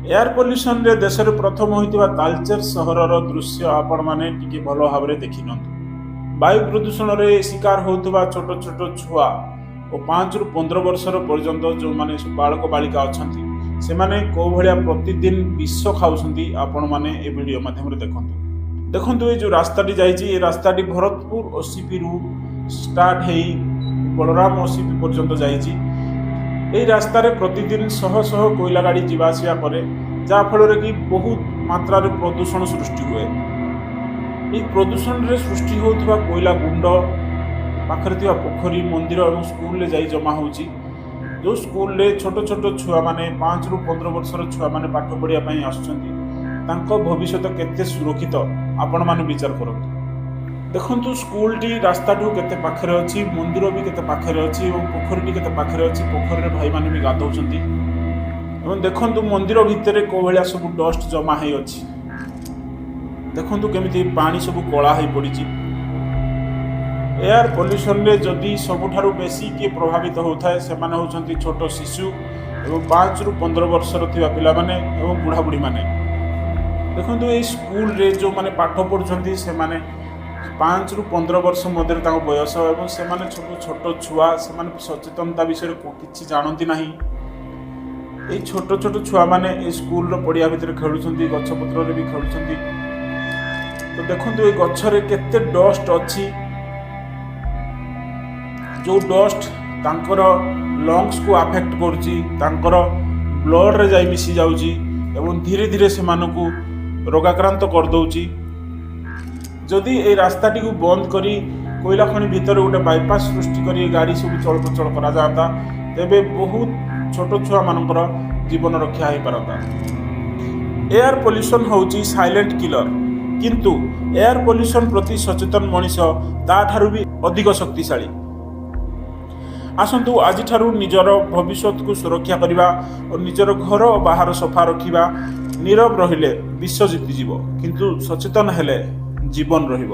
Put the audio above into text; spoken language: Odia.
ଏୟାର ପଲ୍ୟୁସନରେ ଦେଶରେ ପ୍ରଥମ ହୋଇଥିବା ତାଲଚେର ସହରର ଦୃଶ୍ୟ ଆପଣମାନେ ଟିକେ ଭଲ ଭାବରେ ଦେଖିନିଅନ୍ତୁ। ବାୟୁ ପ୍ରଦୂଷଣରେ ଶିକାର ହେଉଥିବା ଛୋଟ ଛୋଟ ଛୁଆ ଓ 5ରୁ 15 ବର୍ଷର ପର୍ଯ୍ୟନ୍ତ ଯେଉଁମାନେ ସବୁ ବାଳକ ବାଳିକା ଅଛନ୍ତି, ସେମାନେ କେଉଁ ଭଳିଆ ପ୍ରତିଦିନ ବିଷ ଖାଉଛନ୍ତି, ଆପଣମାନେ ଏ ଭିଡ଼ିଓ ମାଧ୍ୟମରେ ଦେଖନ୍ତୁ। ଦେଖନ୍ତୁ, ଏଇ ଯେଉଁ ରାସ୍ତାଟି ଯାଇଛି, ଏ ରାସ୍ତାଟି ଭରତପୁର ଓସିପିରୁ ଷ୍ଟାର୍ଟ ହେଇ ବଳରାମ ଓସିପି ପର୍ଯ୍ୟନ୍ତ ଯାଇଛି। ଏଇ ରାସ୍ତାରେ ପ୍ରତିଦିନ ଶହ ଶହ କୋଇଲା ଗାଡ଼ି ଯିବା ଆସିବା କରେ, ଯାହାଫଳରେ କି ବହୁତ ମାତ୍ରାରେ ପ୍ରଦୂଷଣ ସୃଷ୍ଟି ହୁଏ। ଏହି ପ୍ରଦୂଷଣରେ ସୃଷ୍ଟି ହେଉଥିବା କୋଇଲା ଗୁଣ୍ଡ ପାଖରେ ଥିବା ପୋଖରୀ, ମନ୍ଦିର ଏବଂ ସ୍କୁଲରେ ଯାଇ ଜମା ହେଉଛି। ଯେଉଁ ସ୍କୁଲରେ ଛୋଟ ଛୋଟ ଛୁଆମାନେ, 5ରୁ 15 ବର୍ଷର ଛୁଆମାନେ ପାଠ ପଢ଼ିବା ପାଇଁ ଆସୁଛନ୍ତି, ତାଙ୍କ ଭବିଷ୍ୟତ କେତେ ସୁରକ୍ଷିତ, ଆପଣମାନେ ବିଚାର କରନ୍ତୁ। ଦେଖନ୍ତୁ, ସ୍କୁଲଟି ରାସ୍ତାଠୁ କେତେ ପାଖରେ ଅଛି, ମନ୍ଦିର ବି କେତେ ପାଖରେ ଅଛି ଏବଂ ପୋଖରୀଟି କେତେ ପାଖରେ ଅଛି। ପୋଖରୀରେ ଭାଇମାନେ ବି ଗାଧଉଛନ୍ତି ଏବଂ ଦେଖନ୍ତୁ, ମନ୍ଦିର ଭିତରେ କୋଉ ଭଳିଆ ସବୁ ଡଷ୍ଟ ଜମା ହେଇଅଛି। ଦେଖନ୍ତୁ, କେମିତି ପାଣି ସବୁ କଳା ହେଇ ପଡ଼ିଛି। ଏୟାର ପଲ୍ୟୁସନରେ ଯଦି ସବୁଠାରୁ ବେଶୀ କିଏ ପ୍ରଭାବିତ ହେଉଥାଏ, ସେମାନେ ହେଉଛନ୍ତି ଛୋଟ ଶିଶୁ ଏବଂ 5ରୁ 15 ବର୍ଷର ଥିବା ପିଲାମାନେ ଏବଂ ବୁଢ଼ାବୁଢ଼ୀମାନେ। ଦେଖନ୍ତୁ, ଏଇ ସ୍କୁଲରେ ଯେଉଁମାନେ ପାଠ ପଢ଼ୁଛନ୍ତି, ସେମାନେ 5ରୁ 15 ବର୍ଷ ମଧ୍ୟରେ ତାଙ୍କ ବୟସ ଏବଂ ସେମାନେ ସବୁ ଛୋଟ ଛୁଆ। ସେମାନେ ସଚେତନତା ବିଷୟରେ କିଛି ଜାଣନ୍ତି ନାହିଁ। ଏଇ ଛୋଟ ଛୋଟ ଛୁଆମାନେ ଏଇ ସ୍କୁଲର ପଡ଼ିଆ ଭିତରେ ଖେଳୁଛନ୍ତି, ଗଛପତ୍ରରେ ବି ଖେଳୁଛନ୍ତି। ତ ଦେଖନ୍ତୁ, ଏଇ ଗଛରେ କେତେ ଡଷ୍ଟ ଅଛି, ଯେଉଁ ଡଷ୍ଟ ତାଙ୍କର ଲଙ୍ଗସକୁ ଆଫେକ୍ଟ କରୁଛି, ତାଙ୍କର ବ୍ଲଡ଼ରେ ଯାଇ ମିଶି ଯାଉଛି ଏବଂ ଧୀରେ ଧୀରେ ସେମାନଙ୍କୁ ରୋଗାକ୍ରାନ୍ତ କରିଦେଉଛି। ଯଦି ଏଇ ରାସ୍ତାଟିକୁ ବନ୍ଦ କରି କୋଇଲା ଖଣି ଭିତରେ ଗୋଟେ ବାଇପାସ୍ ସୃଷ୍ଟି କରି ଗାଡ଼ି ସବୁ ଚଳପ୍ରଚଳ କରାଯାଆନ୍ତା, ତେବେ ବହୁତ ଛୋଟ ଛୁଆମାନଙ୍କର ଜୀବନ ରକ୍ଷା ହୋଇପାରନ୍ତା। ଏୟାର ପଲ୍ୟୁସନ୍ ହେଉଛି ସାଇଲେଣ୍ଟ କିଲର, କିନ୍ତୁ ଏୟାର ପଲ୍ୟୁସନ୍ ପ୍ରତି ସଚେତନ ମଣିଷ ତାଠାରୁ ବି ଅଧିକ ଶକ୍ତିଶାଳୀ। ଆସନ୍ତୁ, ଆଜିଠାରୁ ନିଜର ଭବିଷ୍ୟତକୁ ସୁରକ୍ଷା କରିବା ଓ ନିଜର ଘର ଓ ବାହାର ସଫା ରଖିବା। ନୀରବ ରହିଲେ ବିଶ୍ୱ ଜିତିଯିବ, କିନ୍ତୁ ସଚେତନ ହେଲେ ଜୀବନ ରହିବ।